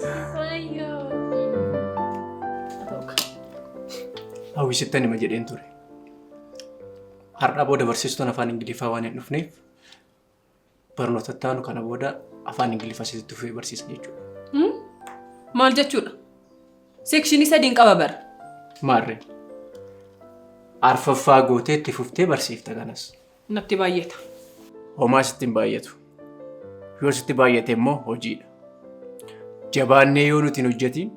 Wayyoo. Haa ta'u kaa. Hawwi sittan hima jedheen ture. Har'aa booda barsiistuun afaan Ingiliffaa waan hin dhufneef barnoota itti aanu kana booda afaan Ingiliffaa sitti fufee barsiisa jechuudha. Maal jechuudha? Seekshinii sadiin qaba bara. Maarree. Arfaffaa gootee itti fuftee barsiifta kanas. Natti baay'ata. Homaa sitti hin baay'atu. Yoo sitti baay'ate immoo hojiidha. Jabaannee yoo nuti hin hojjetiin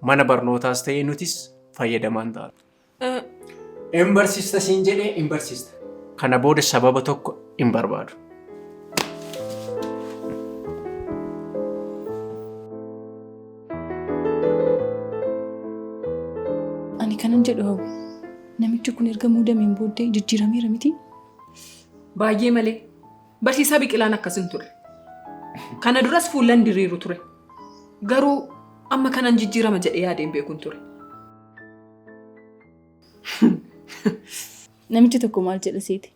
mana barnootaas ta'ee nutis fayyadamaan taana. Hin barsiista siin jedhee hin barsiista. Kana booda sababa tokko hin barbaadu. Ani kanan jedhu hawwi. Namichi kun erga muudameen booddee jijjiirameera miti? Baay'ee malee. Barsiisaa Biqilaan akkas hin turre. Kana duras fuullan diriiru ture. Garuu amma kanan jijjiirama jedhee yaadeen beekun ture. Namichi tokko maal jedha seete?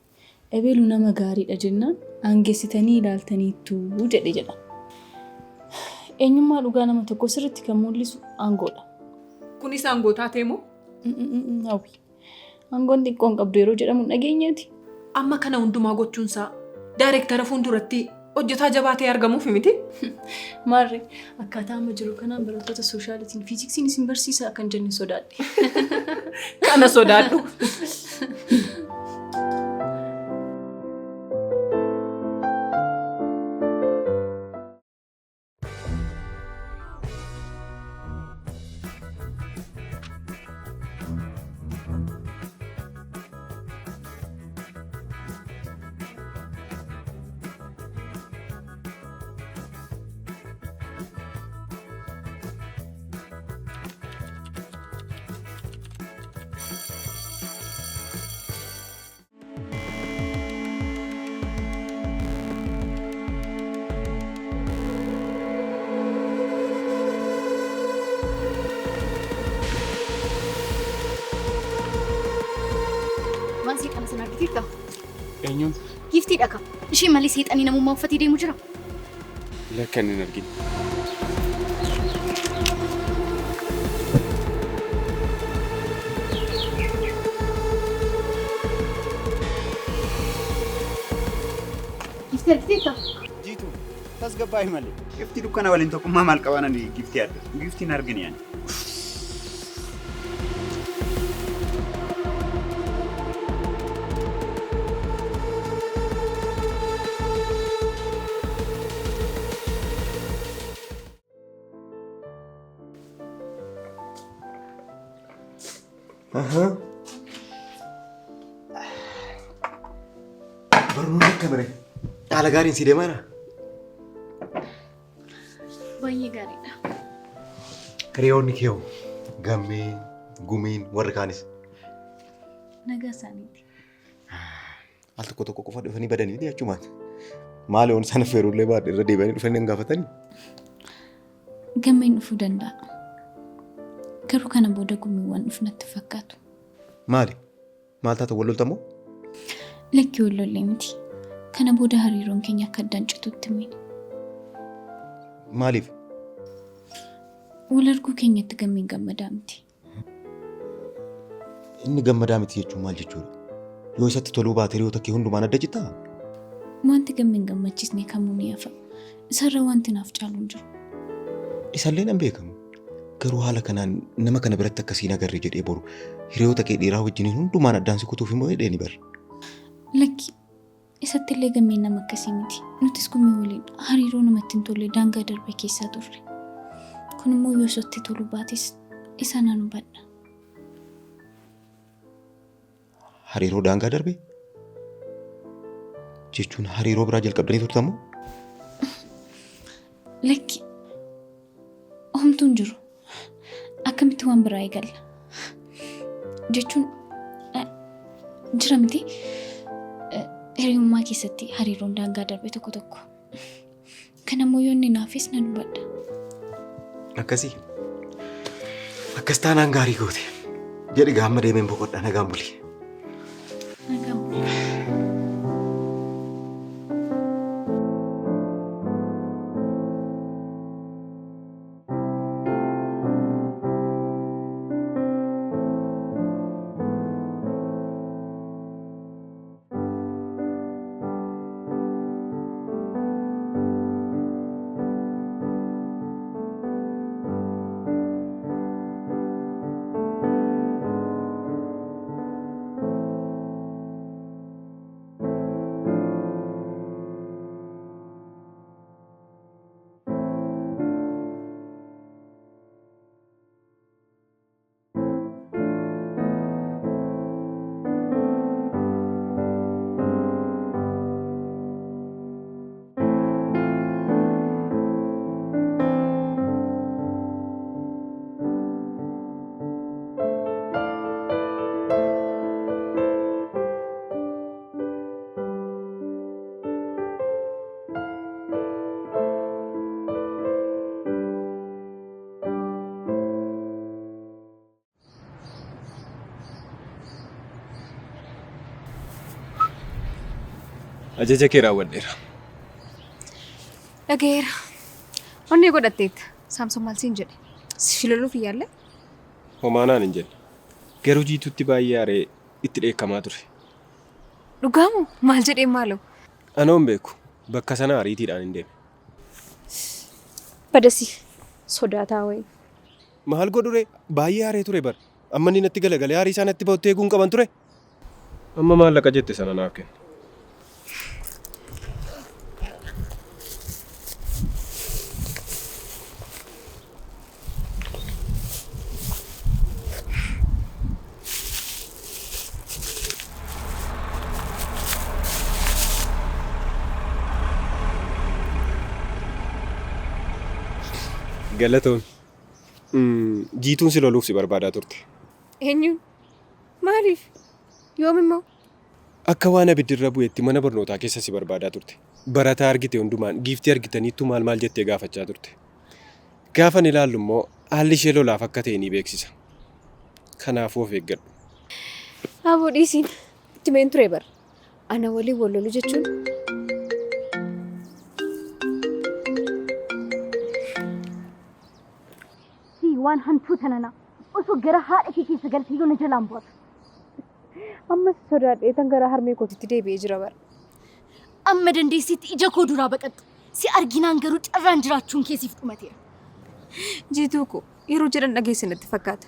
Ebelu nama gaariidha jennaan aangessitanii ilaaltaniittu jedhe jedha. Eenyummaa dhugaa nama tokkoo sirriitti kan mul'isu aangoodha. Kunis aangoo taatee moo? Hawwi. Aangoon xiqqoo hin qabdu yeroo jedhamu hin dhageenyeeti. Amma kana hundumaa gochuunsaa daayireektara fuulduratti hojjetaa jabaa ta'ee argamuufi miti? Maarree akkaataa amma jiru kanaan barattoota sooshaalitiin fiiziksiin isin barsiisaa kan jenne sodaadhe. Kana sodaadhu. Waan seexana sana argiteetta? Eenyuun? Giiftiidha ka. Ishee malee seexanii namummaa uffatee deemu jira. Lakka inni hin argine. Giftii argiteetta? Jiitu tasgabbaa'i malee. Giftii dukkana waliin tokkummaa maal qabaan ani giftii adda. Giftii hin argine ani. Barnoonni akka bare haala gaariin si deemaa jira. Baay'ee gaariidha. Hiriyoonni kee hoo? Gammeen, gumiin, warri kaanis. Nagaa isaaniiti. Al tokko tokko qofa dhufanii badanii miti achumaan. Maali yoon isaan affeerullee baadhe irra deebi'anii dhufanii nan gaafatanii? Gammeen dhufuu danda'a. Garuu kana booda gumiiwwan dhufu natti hin fakkaatu. Maali? Maal taata wal loltamoo? Lakki wal lollee miti. Kana booda hariiroon keenya akka addaan citutti himeen. Maaliif? Wal arguu keenyatti gammeen gammadaa miti. Inni gammadaa miti jechuun maal jechuudha? Yoo isatti toluu baate hiriyoota kee hundumaan adda cittaa? Wanti gammeen gammachiisne kamuu ni hafa. Isarra wanti naaf caalu hin jiru. Isallee nan beekamu. Garuu haala kanaan nama kana biratti akkasii hin agarre jedhee boru hiriyoota kee dhiiraa wajjiniin hundumaan addaan si kutuuf immoo jedheeni bar. Lakki isatti illee gammeen nama akkasii miti. Nutis gumii waliin hariiroo namatti hin tolle daangaa darbe keessaa turre. Kun immoo yoo isatti toluu baates isa nan hubadha. Hariiroo daangaa darbe? Jechuun hariiroo biraa jalqabdanii turtan moo? Lakki homtuu hin jiru. Akkamitti waan biraa eegalla? Jechuun jira miti hiriyummaa keessatti hariiroon daangaa darbe tokko tokko. Kana immoo yoo inni naafis nan hubadha. Akkasii. Akkas taanaan gaarii goote. Jedhi gaa amma deemeen boqodha nagaan buli. Nagaan buli. Ajaja kee raawwadheera. Dhagayeera. Onnee godhatteetta. Saamsoon maal siin jedhe? Si loluuf hin yaalle? Homaa naan hin jenne. Garuu Jiituutti baay'ee aaree itti dheekkamaa ture. Dhugaamoo? Maal jedheen maaloo? Anoo hin beeku. Bakka sana ariitiidhaan hin deeme. Badasi. Sodaataa wayii. Maal godhu ree? Baay'ee aaree ture bar. Amma inni natti galagalee aarii isaa natti bahutti eeguu hin qaban ture. Amma maallaqa jette sana naaf kenni. Galatoon. Jiituun si loluuf si barbaadaa turte. Eenyuun? Maaliif? Yoom immoo? Akka waan abiddirra bu'eetti mana barnootaa keessa si barbaadaa turte. Barataa argite hundumaan giiftii argitaniittu maal maal jettee gaafachaa turte. Gaafan ilaallu immoo haalli ishee lolaaf akka ta'e ni beeksisa. Kanaafuu of eeggadhu. Aboo dhiisiin itti meen ture bara. Ana waliin wal lolu jechuun Waan hantuuta nana osoo gara haadha kee keessa galtee yoo na jalaan baatu. Ammas sodaadhee tan gara harmee kootitti deebi'ee jira bara. Amma dandeessitti ija koo duraa baqadhu. Si arginaan garuu carraan jiraachuun keessiif dhumateera. Jiituu koo yeroo jedhan dhageesse natti fakkaata.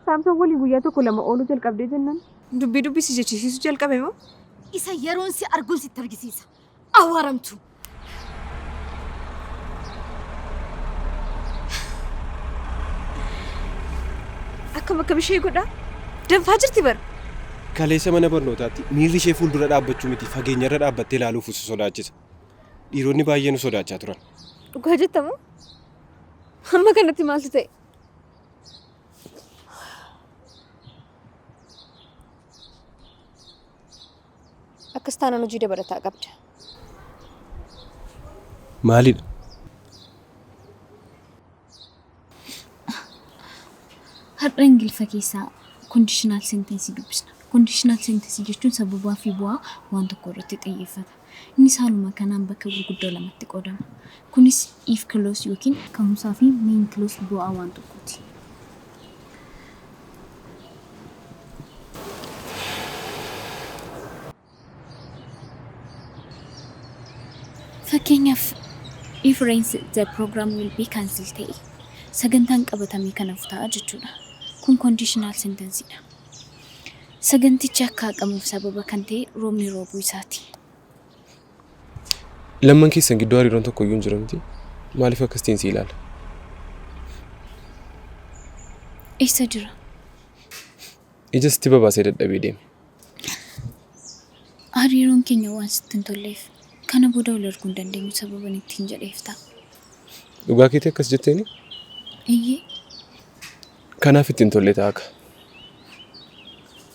Saamsoon waliin guyyaa tokko lama ooluu jalqabdee jennaan dubbii dubbisi jechisiisuu jalqabe moo? Isa yeroon si arguun sitti argisiisa. Awwaaramtu. Akkam akkam ishee godhaa? Danfaa jirti bara. Kaleessa mana barnootaatti miirri ishee fuuldura dhaabbachuu miti fageenyarra dhaabbattee ilaaluuf si sodaachisa. Dhiironni baay'een nu sodaachaa turan. Dhugaa jettamoo? Amma kanatti maaltu ta'e? Akkas taanaan hojii dabalataa qabda. Maalidha? Har'a Ingiliffa keessaa conditional sentence dubbisna. Conditional sentence jechuun sababaa fi bu'aa waan tokko irratti xiyyeeffata. Innis haaluma kanaan bakka gurguddoo lamatti qoodama. Kunis if clause yookiin ka'umsaa fi main clause bu'aa waan tokkooti. Fakkeenyaaf if rains the program will be cancelled ta'e sagantaan qabatamee kanaaf ta'a jechuudha. Kun conditional sentence dha. Sagantichi akka haqamuuf sababa kan ta'e roobni roobuu isaati. Lamman keessan gidduu hariiroon tokko iyyuu hin jiru miti. Maaliif akkasitiin si ilaala? Eessa jira? Ija sitti babaasee dadhabee deeme. Hariiroon keenya waan sitti hin tolleef kana booda wal arguu hin dandeenyu sababan ittiin jedheef ta'a. Dhugaa keetii akkas jetteeni? Eeyyee. Kanaaf ittiin tolle ta'a akka.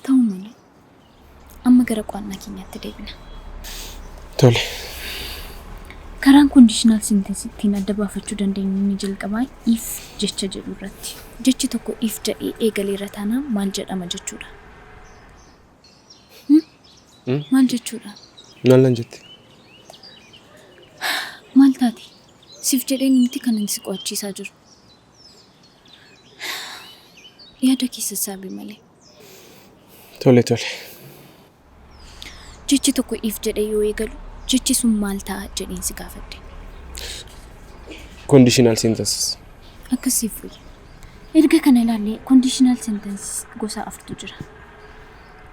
Ta'u malee amma gara qo'annaa keenyaatti deebina. Tole. Karaan conditional sentence ittiin adda baafachuu dandeenyu inni jalqabaa if jecha jedhu irratti. Jechi tokko if jedhee eegaleera taanaan maal jedhama jechuudha? Maal jechuudha? Maal nan jette? Maal taate? Siif jedheen miti kan inni si qo'achiisaa jiru. Yaada kee sassaabi malee. Tole tole. Jechi tokko if jedhee yoo eegalu jechi sun maal ta'a jedheen si gaafadhe. Conditional sentence. Akkasiif wayya. Erga kana ilaallee conditional sentence gosa afurtu jira.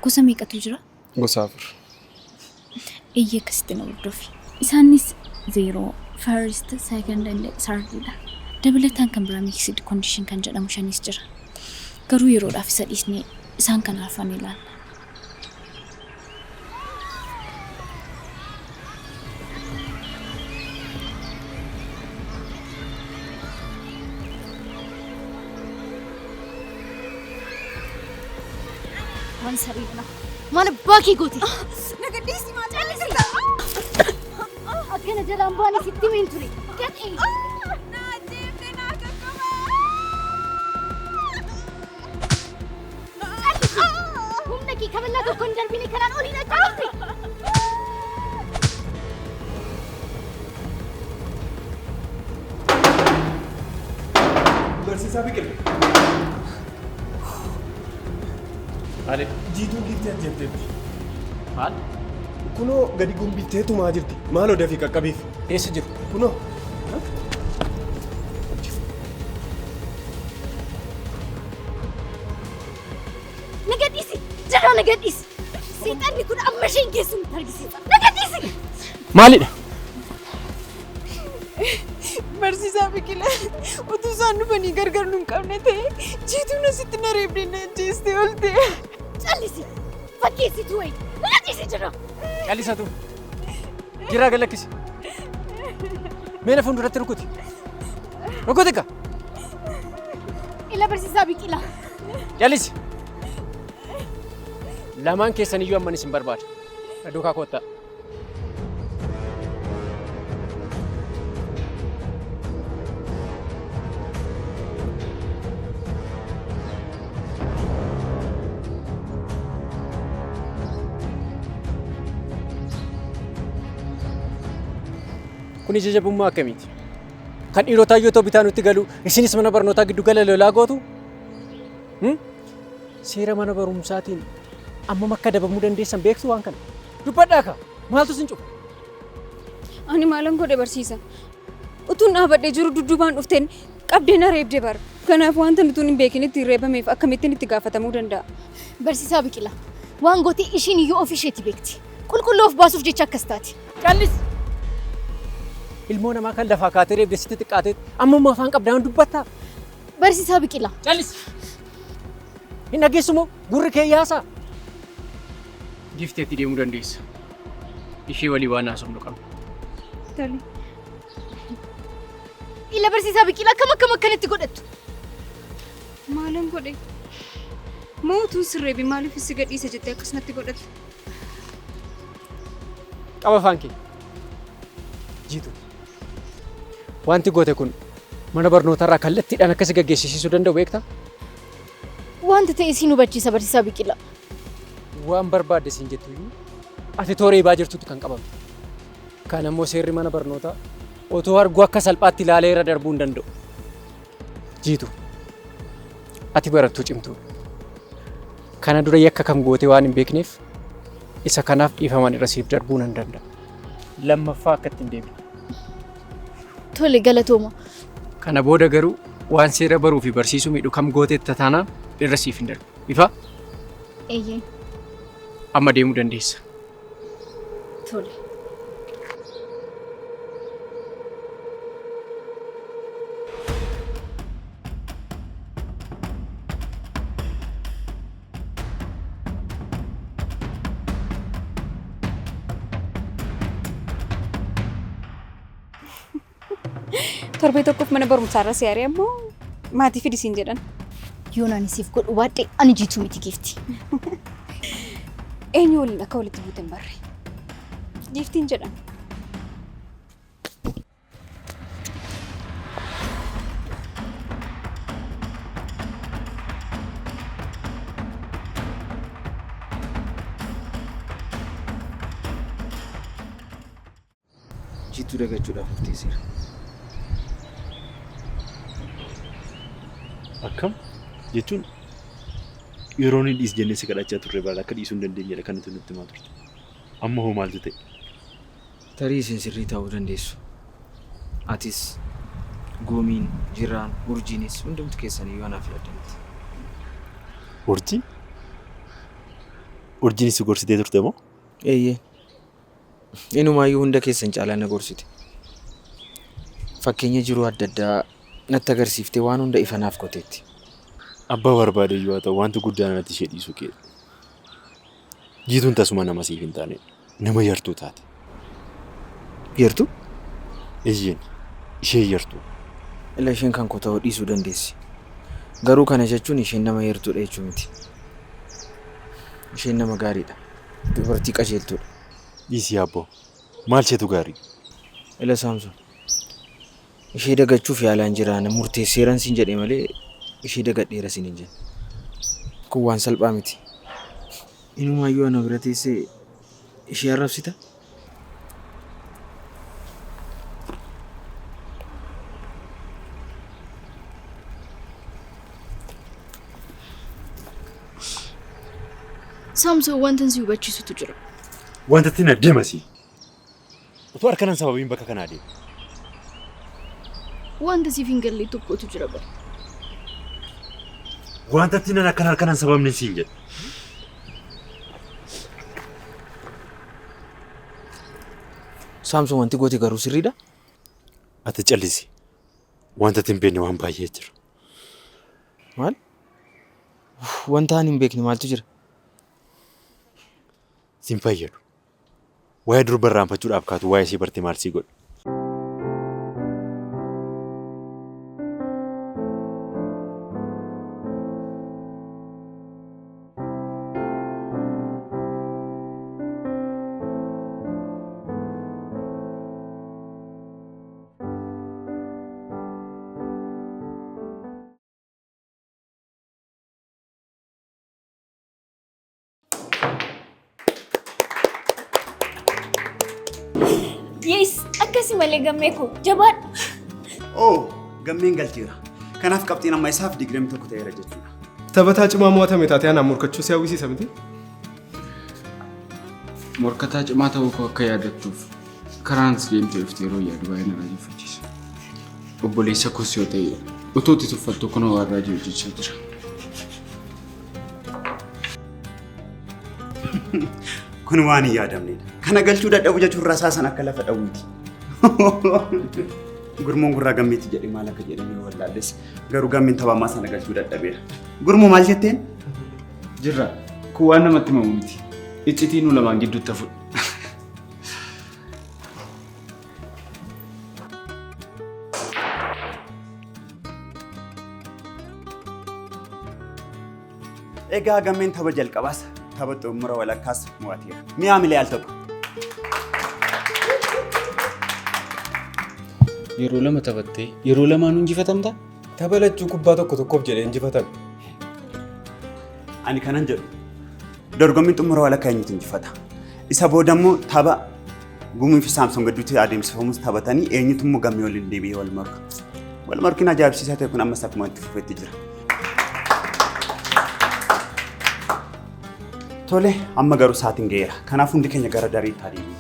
Gosa meeqatu jira? Gosa afur. Eeyyee akkasitti na hordofi. Isaanis zero, first, second and third dha. Dabalataan kan biraa mixed condition kan jedhamu shanis jira. Garuu yeroodhaaf isa dhiisnee isaan kana arfan ilaalla. Waan saree Maal abbaa kee goote? Na gadhiisi maal callisita? Akkana jalaan baane sitti himeen ture. Gadhee. Na ajjeefte na qaqqaba. Humna kee kaballaa tokko hin darbine kanaan oliin achi turte. Barsiisaa Biqilaa. Maali? Jiituun giiftii ajjeefteetti. Maal? Kunoo gadi gombiftee tumaa jirti. Maaloo dafii qaqqabiif. Eessa jiru? Kunoo. Na gadhiisi! Jirraa na gadhiisi! Seexanni kun amma isheen geessu nutti argisiisa. Na gadhiisi! Maalidha? Barsiisaa Biqilaa utuu isaan dhufanii gargar nu hin qabne ta'e Jiituun asitti na reebdee na ajjeestee oolte. Callisi! Fakkeessituu wayi! Na gadhiisi Jirraa! Callisatu. Jirraa gad lakkisi. Mee na fuulduratti rukuti. Rukuti ka. Ila barsiisaa Biqilaa! Callisi. Lamaan keessan iyyuu amman isin barbaada. Na duukaa koottaa. Kun ija jabummaa akkamiiti? Kan dhiirotaa yoo ta'u bitaa nutti galu, isinis mana barnootaa giddu gala lolaa gootu? Seera mana barumsaatiin ammam akka adabamuu dandeessan beektu waan kana? Dubbadhaa kaa! Maaltu isin cufa? Ani maalan godhe barsiisa? Utuun dhaabadhee jiru dudduubaan dhufteen qabdee na reebde bara. Kanaaf wanta utuun hin beekin ittiin reebameef akkamittiin itti gaafatamuu danda'a? Barsiisaa Biqilaa, waan goote ishiin iyyuu ofii isheeti beekti. Qulqulluu of baasuuf jecha akkas taati. Callis! Ilmoo namaa kan lafaa kaatee reebde sitti xiqqaatee ammammoo afaan qabdaan dubbattaa? Barsiisaa Biqilaa. Callis! Hin dhageessu moo? Gurri kee yaasaa? Gifteetti deemuu dandeessa. Ishee walii waan haasofnu qabna. Tole. Ila barsiisaa Biqilaa akkam akkam akkanatti godhattu? Maalan godhe? Moo utuun sirreebi maaliif si gadhiise jettee akkasumatti godhatte? Qaba afaan kee. Jiitu. Wanti goote kun mana barnootarraa kallattiidhaan akka si gaggeessisiisuu danda'u beektaa? Wanta ta'e siin hubachiisa barsiisaa Biqilaa. Waan barbaadde siin jettu iyyuu ati toora eebaa jirtutti kan qabamte. Kan ammoo seerri mana barnootaa otoo arguu akka salphaatti ilaalee irra darbuu hin danda'u. Jiitu, ati barattuu cimtuudha. Kana dura yakka kam gootee waan hin beekneef isa kanaaf dhiifaman irra siif darbuu nan danda'a. Lammaffaa akka itti hin deebine. Tole galatooma. Kana booda garuu waan seera baruu fi barsiisuu miidhu kam gooteetta taanaan irra siif hin darbu. Ifa Eeyyee. amma deemuu dandeessa. Tole. Torbee tokkoof mana barumsaarra si ari'e ammoo maatii fidi siin jedhan. Yoon ani siif godhu baadhe ani jiituu miti giifti. Eenyu waliin akka walitti buute hin barre. Giiftiin jedhan. Jiituu dagachuudhaaf murteesseera. Akkam jechuun yeroo inni dhiis jennee si kadhachaa turre bara akka dhiisuu hin dandeenyedha kan nuti nutti himaa turte. Amma hoo maaltu ta'e? Tarii isin sirrii ta'uu dandeessu. Atis, Guumiin, Jirraan, Urjiinis hundumti keessan iyyuu anaaf yaadda miti. Urjii? Urjiinis si gorsitee turte moo? Eeyyee. Inumaayyuu hunda keessan caalaa na gorsite. Fakkeenya jiruu adda addaa natti agarsiiftee waan hunda ifa naaf gooteetti. Abbaa barbaade iyyuu haa ta'u wanti guddaan anatti ishee dhiisuu kee. Jiituun tasuma nama siif hin taane nama yartuu taate. Yartuu? Eeyyeen ishee yartuu. Ila isheen kan koo ta'uu dhiisuu dandeessi. Garuu kana jechuun isheen nama yartuudha jechuu miti. Isheen nama gaariidha. Dubartii qajeeltuudha. Dhiisi abboo. Maal isheetu gaarii? Ila Saamson. Ishee dagachuuf yaalaan jira. Na murteesseeran siin jedhe malee ishee dagadheera siin hin jenne. Kun waan salphaa miti. Inumaayyuu ana bira teessee ishee arrabsita? Saamsoon wanta si hubachiisutu jira. Wanta ittiin adeemasi. Utuu harka nan sababiin bakka kanaa deemu. Wanta siif hin galle tokkotu jira bara. Wanta ittiin akkan harka nan sababni siin jedhe. Saamsoon wanti goote garuu sirriidha? Ati callisi. Wanta ittiin beekne waan baay'ee jira. Maal? Wanta ani hin beekne maaltu jira? Siin fayyadu. Waa'ee durba irraanfachuudhaaf kaatu waa'ee ishee bartee maal sii godha? Yes, akkasi malee gammee koo jabaadhu. Oh, gammeen galcheera. Kanaaf qabxiin amma isaaf 21 ta'eera jechuudha. Taphataa cimaa mo'atame taatee anaan morkachuu si hawwisiisa miti? Morkataa cimaa ta'uu koo akka yaadattuuf karaan si deemtee dhufte yeroo yaadu baay'ee na raajeffachiisa. Obboleessa koos yoo ta'e utuu itti tuffattu kunoo waan raajii hojjechaa jira. Kun waan hin yaadamnedha. Kana galchuu dadhabu jechuun rasaasan akka lafa dhawuuti. Gurmuun gurraa gammeetti jedhee maal akka jedhame yoo wallaalles garuu gammeen taphamaa sana galchuu dadhabeera. Gurmuu maal jetteen? Jirra, kun waan namatti himamu miti. Iccitii nu lamaan gidduutti hafudha. Egaa gammeen tapha jalqabaas tapha xumura walakkaas mo'ateera. Mi'aa milee al tokko. Yeroo lama taphattee yeroo lamaanuu injifatamta? Tapha lachuu kubbaa tokko tokkoof jedhee injifatame. Ani kanan jedhu dorgommiin xumura walakkaa eenyutu injifata? Isa booda immoo tapha Gumii fi Saamsoon gidduutti adeemsifamus taphatanii eenyutu immoo gammee waliin deebi'ee wal morka. Wal morkiin ajaa'ibsiisaa ta'e kun ammas akkuma itti fufetti jira. Tole amma garuu sa'aatiin ga'eera. Kanaaf hundi keenya gara dareetti adeemna.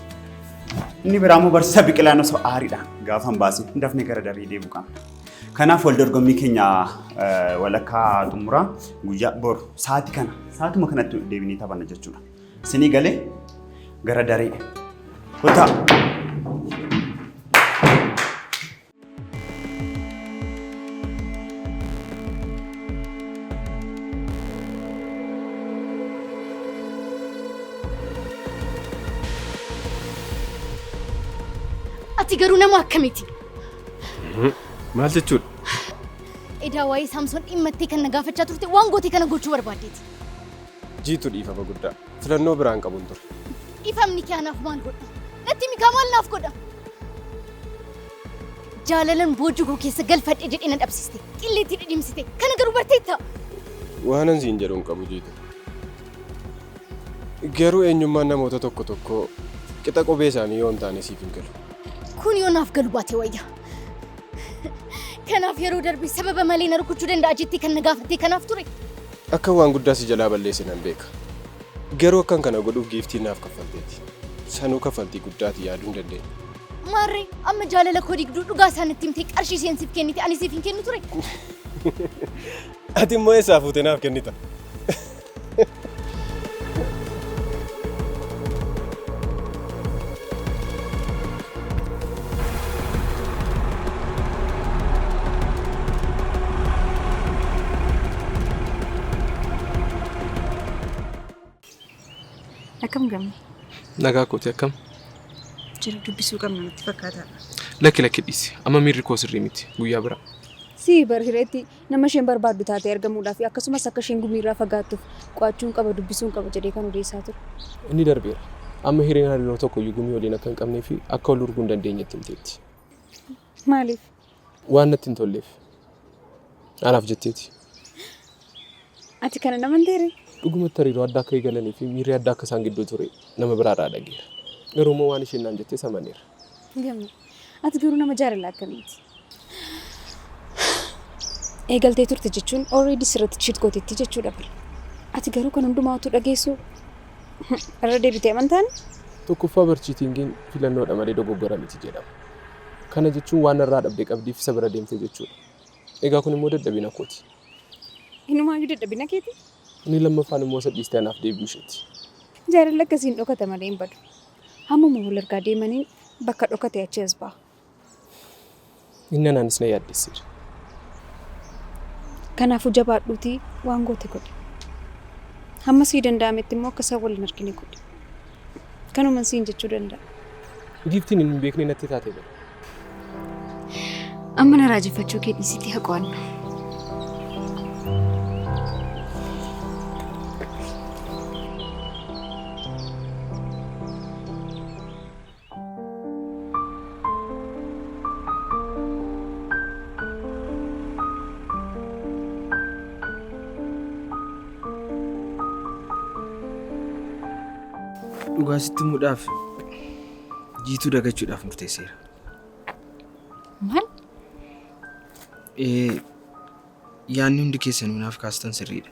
Inni biraa immoo barsiisaa Biqilaan osoo aariidhaan gaafa hin baasin dafnee gara daree deemuu qabna. Kanaaf wal dorgommii keenya walakkaa xumuraa guyyaa boru sa'aatii kana sa'aatuma kanatti deebinee taphanna jechuudha. Isinii galee gara daree. Kottaa. Ati garuu nama akkamiiti? Maal jechuudha? Edaa waa'ee Saamsoon dhimmattee kan na gaafachaa turte waan gootee kana gochuu barbaaddeeti. Jiitu dhiifama guddaa. Filannoo biraan qabuun ture. Dhiifamni kee anaaf maal godha? Natti mikaa maal naaf godha? Jaalalan boojuu koo keessa galfadhe jedhee na dhabsiste. Qilleetti dhidhimsite. Kana garuu barteetta. Waanan siin jedhu hin qabu Jiitu. Garuu eenyummaan namoota tokko tokkoo qixa qubee isaanii yoo hin taane siif hin galu. Kun yoo naaf galu baate wayya. Kanaaf yeroo darbe sababa malee na rukuchuu danda'a jettee kan na gaafatte kanaaf ture. Akka waan guddaa si jalaa balleesse nan beeka. Garuu akkan kana godhuuf giiftiin naaf kaffalteeti. Sanuu kaffaltii guddaati yaaduu hin dandeenye. Maarree amma jaalala koo digduu dhugaa isaan itti himtee qarshii isheen siif kennite ani siif hin kennu ture. Ati immoo eessaa fuutee naaf kennita? Akkam gamme? Nagaa kooti akkam? Jira dubbisuu qabna natti fakkaata. Lakki lakki dhiisi. Amma miirri koo sirrii miti. Guyyaa biraa. Si bar hireetti nama isheen barbaaddu taatee argamuudhaaf akkasumas akka isheen gumiirraa fagaattuuf qo'achuun qaba dubbisuun qaba jedhee kan odeessaa ture. Inni darbeera. Amma hireen hariiroo tokko iyyuu gumii waliin akka hin qabnee fi akka wal urguu hin dandeenyetti himteetti. Maaliif? Waan natti hin tolleef. Anaaf jetteeti. Ati kana nama hin teere? Dhugumatti hariiroo addaa akka eegalanii fi miirri addaa akka isaan gidduu ture nama biraarraa dhageera. Garuu immoo waan isheen naan jettee amaneera. Gamme. Ati garuu nama jaalala akkamiiti? Eegaltee turte jechuun already sirratti cheat gooteetti jechuudha bara. Ati garuu kan hundumaa utuu dhageessu Irra deebitee amantaan? Tokkoffaa barchiitingiin filannoodha malee dogoggora miti jedhama. Kana jechuun waan irraa dhabdee qabdiif isa bira deemte jechuudha. Egaa kun immoo dadhabina kooti. Inumaayyuu dadhabina keeti? Inni lammaffaan immoo isa dhiistee anaaf deebi'uu isheeti. Jaalalli akkasiin dhokata malee hin badu. Hammuma wal argaa deemaniin bakka dhokate achi as ba'a. Inni anaanis na yaaddesseera. Kanaafuu jabaadhuutii waan goote godhi. Hamma sii danda'ametti immoo akka isaan wal hin argine godhi. Kanuman siin jechuu danda'a. Giiftiin hin beekne natti taate bara. Amma na raajeffachuu kee dhiisitii haa qo'annu. Dhugaa sitti himuudhaaf Jiituu dagachuudhaaf murteesseera. Maal? Ee, yaadni hundi keessanuu naaf kaastan sirriidha.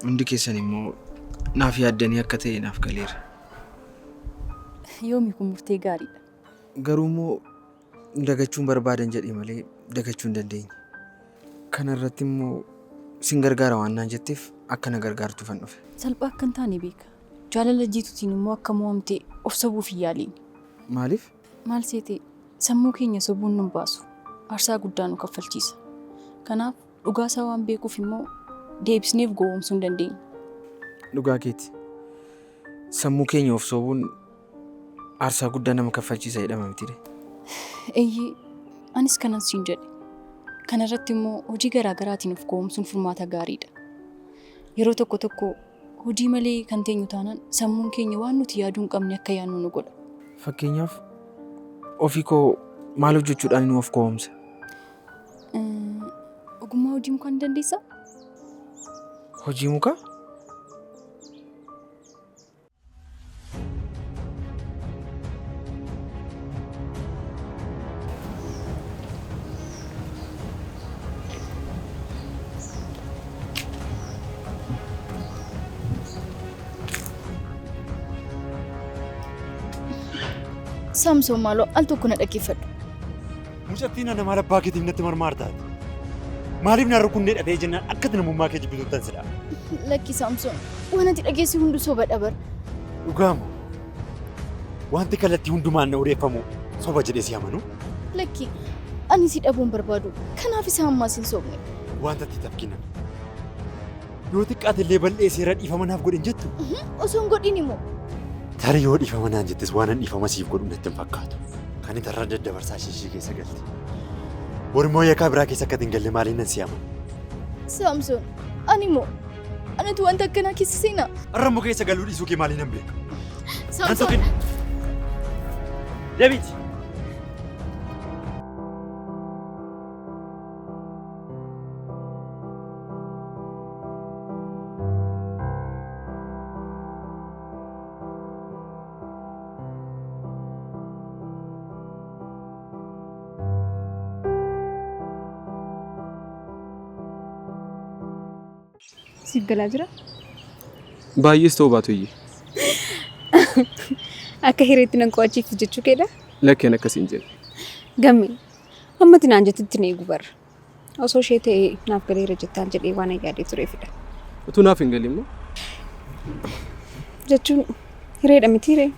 Hundi keessan immoo naaf yaaddanii akka ta'e naaf galeera. Yoomi kun murtee gaariidha. Garuu immoo dagachuun barbaadan jedhe malee dagachuu hin dandeenye. Kana irratti immoo sin gargaara waan naan jetteef akka na gargaartuufan dhufe. Salphaa akka hin taane beeka. Jaalala Jiituutiin immoo akka mo'amte of sobuuf hin yaaliin. Maaliif? Maal seete sammuu keenya sobuun nun baasu. Aarsaa guddaa nu kaffalchiisa. Kanaaf dhugaa isaa waan beekuuf immoo deebisneef gowwoomsuu hin dandeenyu. Dhugaa keeti. Sammuu keenya of sobuun aarsaa guddaa nama kaffalchiisa jedhama mitiiree? Eeyyee, anis kanan siin jedhe. Kana irratti immoo hojii garaa garaatiin of gowwoomsuun furmaata gaariidha. Yeroo tokko tokko hojii malee kan teenyu taanaan sammuun keenya waan nuti yaaduu hin qabne akka yaadnu nu godha. Fakkeenyaaf ofii koo maal hojjechuudhaan of gowwoomsa? Ogummaa hojii mukaa ni dandeessaa? Hojii mukaa? Saamsoon maaloo al tokko na dhaggeeffadhu. Mucattiin ana maal abbaa keetiif natti marmaartaati? Maaliif na rukunnee dhabee jennaan akka ati namummaa kee jibbituuttan si dhaaba. Lakki Saamsoon waan ati dhageesse hundu soba dha bar. Dhugaamo? Wanti kallattii hundumaan na odeeffamu soba jedhee si amanu? Lakki ani si dhabuu hin barbaadu. Kanaaf isa ammaas hin sobne. Wanta itti tafkinan. Yoo xiqqaate illee bal'eesseera dhiifama naaf godhi hin jettu? Osoo hin godhin immoo. Tarii yoo dhiifama naan jettes waanan dhiifama siif godhu natti hin fakkaatu. Kan itarra daddabarsaa ishee ishee keessa galte. Bor immoo yakkaa biraa keessa akka hin galle maaliin nan si amana? Saamsoon ani immoo anatu wanta akkanaa keessa seenaa? Har'a immoo keessa galuu dhiisuu kee maaliin nan beeka? Saamsoon. Deebiiti! Siif galaa jira? Baay'ees ta'uu baatu iyyee. Akka hireetti nan qo'achiiftu jechuu keedha? Lakki an akkas hin jenne. Gamme, amma ati naan jettutti na eegu bar. Osoo ishee ta'ee naaf galeera jettaan jedhee waanan yaadee tureefidha. Utuu naaf hin galin moo? Jechuun hireedha mitiiree?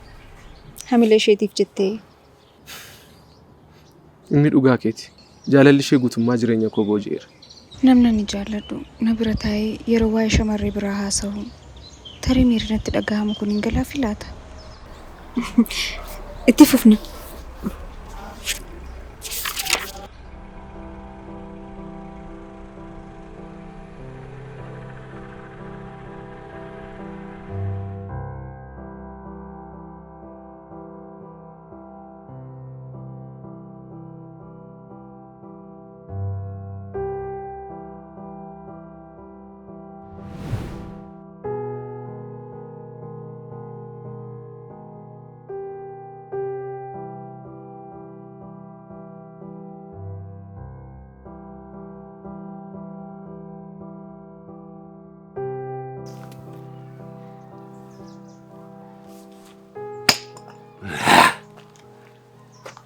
Hamilee isheetiif jettee. Inni dhugaa keeti. Jaalalli ishee guutummaa jireenya koo booji'eera. Namni ani jaalladhu na bira taa'ee yeroo waa'ee shamarree biraa haasa'u tarii miirri natti dhaga'amu kun hin galaafii laata? Itti fufna.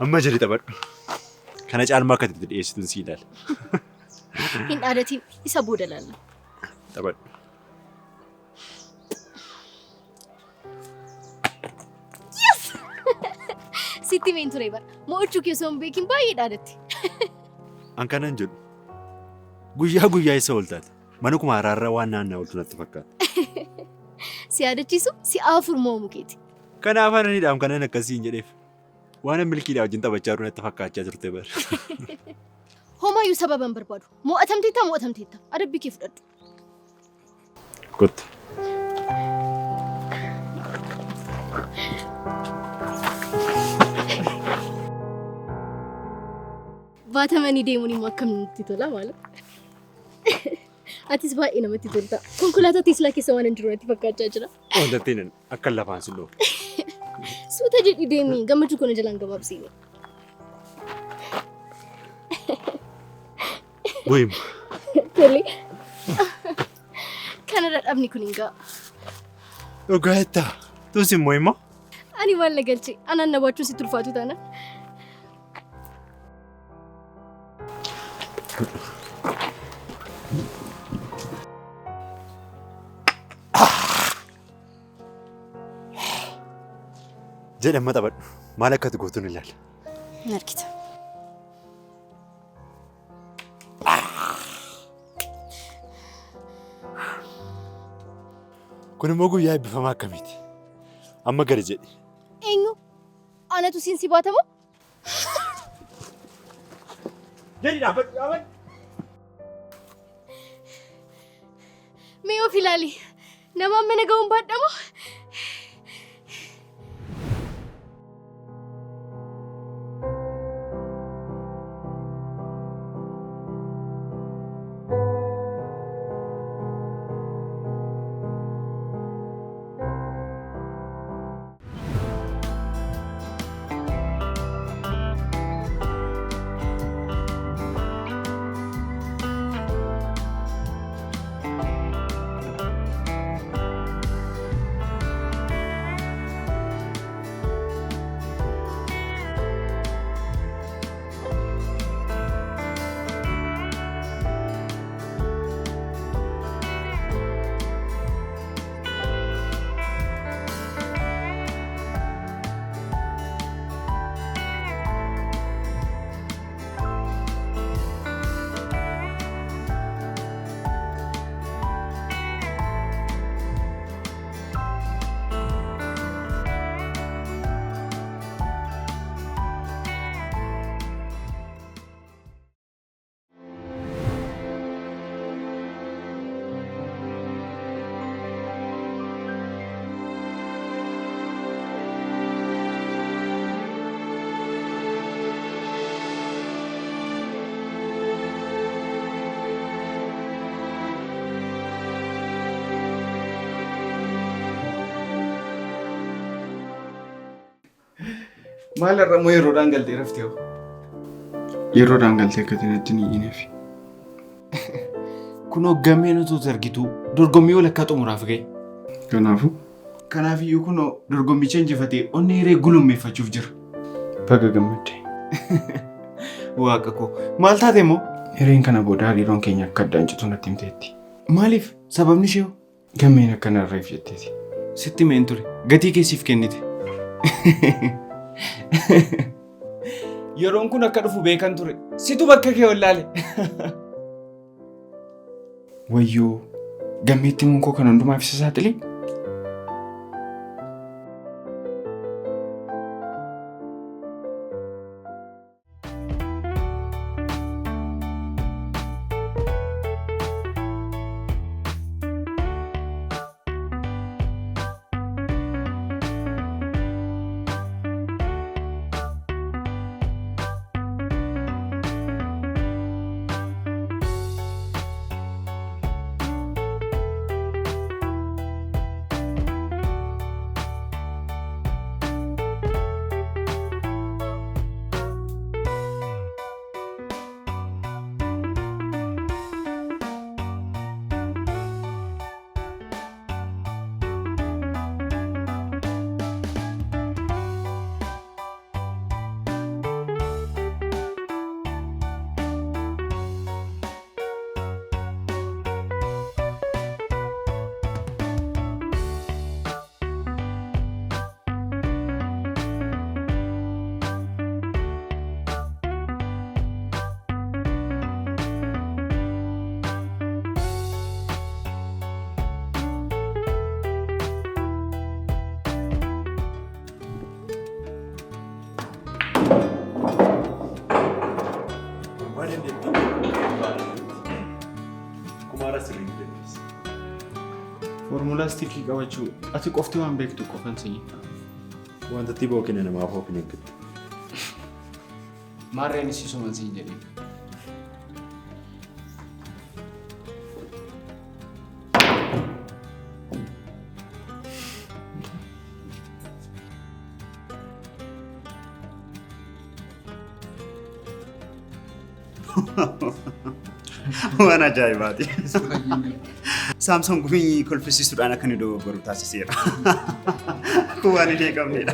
Amma jedhi taphadhu. Kana caalmaa akka itti dhiyeessituun si ilaala. Hin dhaadatiin isa booda laalla. Taphadhu. Yes! Sitti himeen ture bara. Mo'achuu kee osoo hin beekin baay'ee dhaadatti. An kanan jedhu guyyaa guyyaa isa ooltaate. Mana kuma haraarraa waan naannaa ooltu natti fakkaata. Si yaadachiisu si afur mo'amu keeti. Kanaaf ananiidhaam kanan akkasii hin jedheef. Waan milkiidhaa wajjin taphachaa jiru natti fakkaachaa turte bara. Homaayyuu sababa hin barbaadu. Mo'atamteetta mo'atamteetta. Adabbii kee fudhadhu. Kottu. Baatamanii deemuun immoo akkam nutti tola maal? Atis baay'ee namatti tolta. Konkolaataa Teeslaa keessa waan hin jiru natti fakkaachaa jira. Wantattiin akka lafaan si dhoofu. Suuta jedhi deemi gammachuu kana jalaan gabaabsiine. Bu'im. Tole. Kanarra dhabni kun hin ga'a. Dhugaa jettaa? Tus immoo immoo? Ani maal na galche? Anaan na baachuun sitti ulfaatu taana. Jedhi amma taphadhu. Maal akka ati gootu ni ilaalla. Hin argita. Kun immoo guyyaa eebbifamaa akkamiiti? Amma gadi jedhi. Eenyu? Anatu siin si baatamoo? Jedhi dhaabbadhu dhaabbadhu. Mee of ilaali. Nama amma na ga'uun baadhamoo? Maal har'a immoo yeroodhaan galtee raftee hoo? Yeroodhaan galtee akka ta'e natti hin iyyineef. Kunoo gammeen utuu argitu dorgommii walakkaa xumuraaf ga'e. Kanaafuu? Kanaafiyyuu kunoo dorgommicha injifatee onnee hiree gulummeeffachuuf jira. Baga gammadde. Waaqa koo maal taate immoo? Hireen kana booda hariiroon keenya akka addaan citu natti himteetti. Maaliif? Sababni ishee hoo? Gammeen akka narreef jetteeti. Sitti himeen ture. Gatii kee siif kennite. Yeroon kun akka dhufu beekan ture. Situ bakka kee wallaale. Wayyoo gammeetti himuun koo kan hundumaaf isa saaxilee? Kumaara sirrii dandeessa. Foormulaa istikii qabachuu ati qofti waan beektu qofan sanyii. Wanta tiboo kenna namaaf of hin eeggattu. Maarreen isiisuman siin jedhee. Waan ajaa'ibaati. Saamsoon gumii kolfisiisuudhaan akka inni dogoggoru taasiseera. Kun waan hin eegamnedha.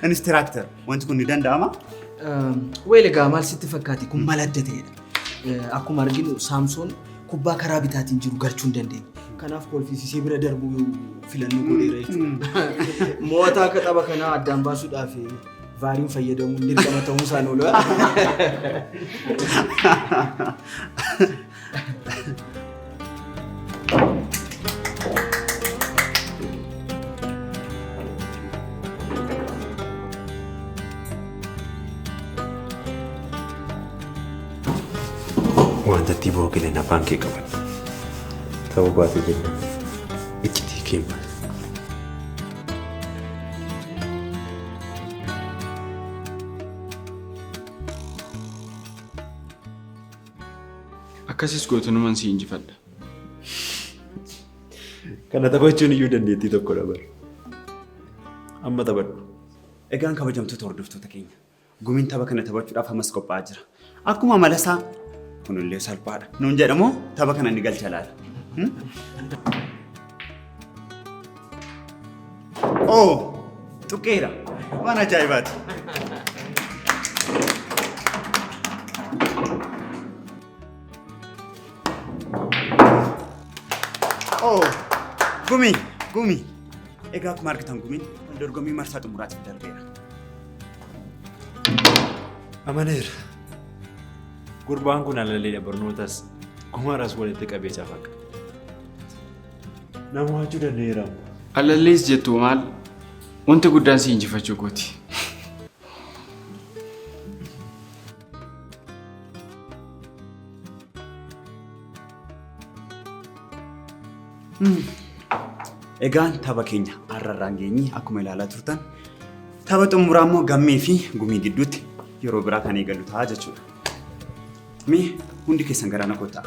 Inistiraaktar, wanti kun ni danda'ama? Weel egaa maal sitti fakkaate kun mala adda ta'edha. Akkuma arginu Saamsoon kubbaa karaa bitaatiin jiru galchuu hin dandeenye. Kanaaf kolfisiisee bira darbuu filannoo godheera jechuudha. Mo'ataa akka tapha kanaa addaan baasuudhaaf vaariin fayyadamuun dirqama ta'uu isaan oolu. Wanta tiboo kennan afaan kee qaban. Ta'uu baate jennaan iccitii kee baasa. Akkasis gootunuman si injifadha. Kana taphachuun iyyuu dandeettii tokko dabar. Amma taphadhu. Egaan kabajamtoota hordoftoota keenya. Gumiin tapha kana taphachuudhaaf ammas qophaa'aa jira. Akkuma amala isaa kunillee salphaadha. Nuun jedhamoo tapha kana ni galcha laata. Oo! Tuqeera! Waan ajaa'ibaati! Oo! Gumii! Gumii! Egaa akkuma argitan gumiin wal dorgommii marsaa xumuraatiif darbeera. Amaneera. Gurbaan kun alalleedha barnootas kumaaras walitti qabee cafaqa. Nama waachuu danda'eera. Alallees jettu maal wanti guddaan si injifachuu kooti. Egaan tapha keenya har'arraan geenye akkuma ilaalaa turtan tapha xumuraa immoo gammee fi gumii gidduutti yeroo biraa kan eegallu ta'a jechuudha. Mee hundi keessan gara na kottaa.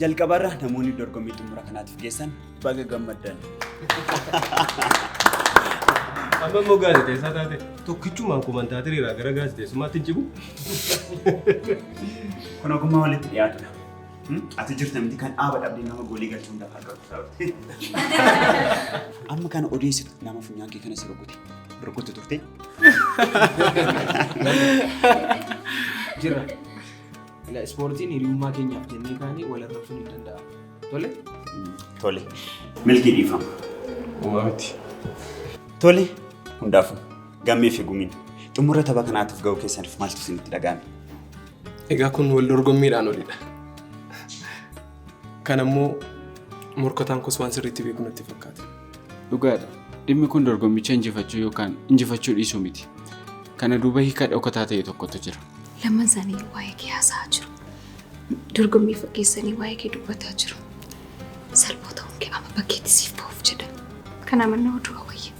Jalqabarra namoonni dorgommii xumura kanaatiif geessan baga gammaddan. Amma immoo gaazexeessaa taate tokkichumaan komantaatiriirraa gara gaazexeessummaatti hin cimu. Kun ogummaa walitti dhiyaatudha. Ati jirta miti kan dhaaba dhabdee nama goolii galchuu hundaaf argatu. Amma kana odeessitu nama funyaan kee kana si rukute. Rukutu turte. Jira. Ila ispoortiin hiriyummaa keenyaaf jennee kaanii wal arrabsuun hin danda'amu. Tole? Tole. Milkii dhiifama. Uumaa miti. Tole. Hundaafuu gammee fi gumiin xumura tapha kanaatiif ga'uu keessaniif maaltu isinitti dhaga'ame? Egaa kun wal dorgommiidhaan olidha. Kan ammoo morkataan koos waan sirriitti beeku natti fakkaata. Dhugaadha. Dhimmi kun dorgommicha injifachuu yookaan injifachuu dhiisuu miti. Kana duuba hiika dhokataa ta'e tokkotu jira. Lamman isaanii waa'ee kee haasa'aa jiru. Dorgommii fakkeessanii waa'ee kee dubbataa jiru. Salphoo ta'uun kee amma bakkeetti siif ba'uuf jedha. Kana mannaa oduu wayya.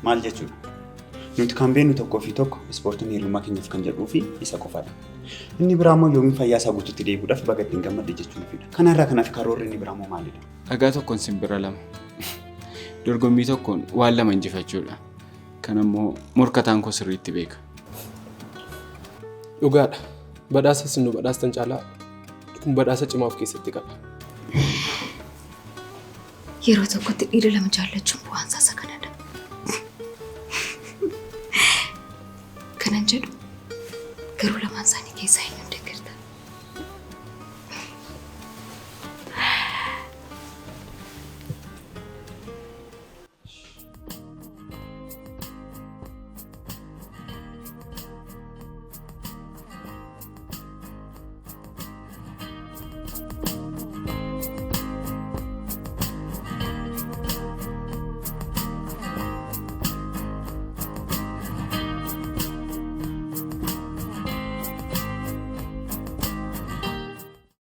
Maal jechuudha? Nuti kan beeknu tokkoo fi tokko ispoortiin hiriyummaa keenyaaf kan jedhuu fi isa qofaadha. Inni biraa immoo yoomiin fayyaa isaa guutuutti deebi'uudhaaf baga ittiin gammadde jechuun fida. Kanarraa kanaaf karoorri inni biraa immoo maalidha? Dhagaa tokkoon simbira lama. Dorgommii tokkoon waan lama injifachuudha. Kan ammoo morkataan koo sirriitti beeka. Dhugaadha. Badhaasa isin nu badhaastan caalaa kun badhaasa cimaa of keessatti qaba. Yeroo tokkotti dhiira lama jaallachuun bu'aan isaa isa kanadha. Kanan jedhu garuu lamaan isaanii keessaa eenyutu